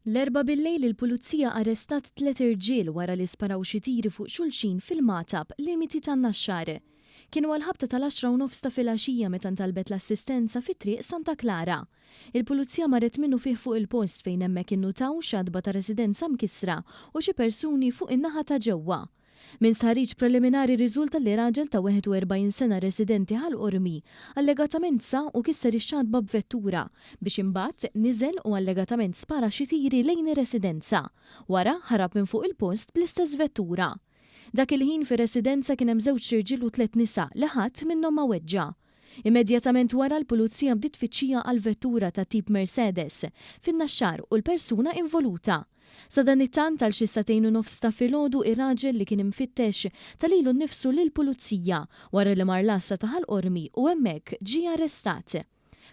L-Erbgħa bil-lejl il-Pulizija arrestat tliet irġiel wara li sparaw xi tiri fuq xulxin fil-Magħtab, limiti tan-Naxxar. Kienu għall-ħabta tal-għaxra u nofs ta' filgħaxija meta ntalbet l-assistenza fi Triq Santa Klara. Il-Pulizija marret minnufih fuq il-post fejn hemmhekk innutaw xatba ta' residenza mkissra u xi persuni fuq in-naħa ta' ġewwa. Minn stħarriġ preliminari rriżulta li raġel ta' 41 sena residenti Ħal Qormi allegatament saq u kisser ix-xatba b'vettura biex imbagħad niżel u allegatament spara xi tiri lejn ir-residenza. Wara, ħarab minn fuq il-post bl-istess vettura. Dak il-ħin fir-residenza kien hemm żewġt irġiel u tlett nisa li ħadd minnhom ma weġġa'. Immedjatament wara l-Pulizija bdiet tfittxija għall-vettura tat-tip Mercedes fin-Naxxar u l-persuna involuta. Sadanittant għal xi sagħtejn u nofs ta' filgħodu ir-raġel li kien imfittex ta lilu nnifsu lill-Pulizija wara li mar l-għassa ta' Ħal Qormi u hemmhekk ġie arrestat.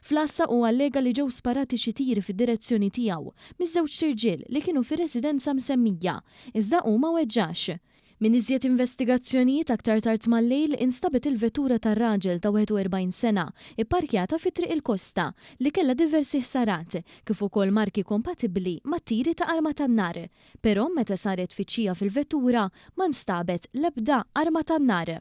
Fl-għassa hu allega li ġew sparati xi tiri fid-direzzjoni tiegħu miż-żewġt irġiel li kienu fir-residenza msemmija, iżda hu ma weġġax. Minn iżjed investigazzjonijiet aktar tard mal-lejl instabet il-vettura tar-raġel ta' 41 sena pparkjata fi Triq il-Kosta li kellha diversi ħsarat kif ukoll marki kompatibbli mat-tiri ta' arma tan-nar. Però meta saret tfittxija fil-vettura ma nstabet l-ebda arma tan-nar.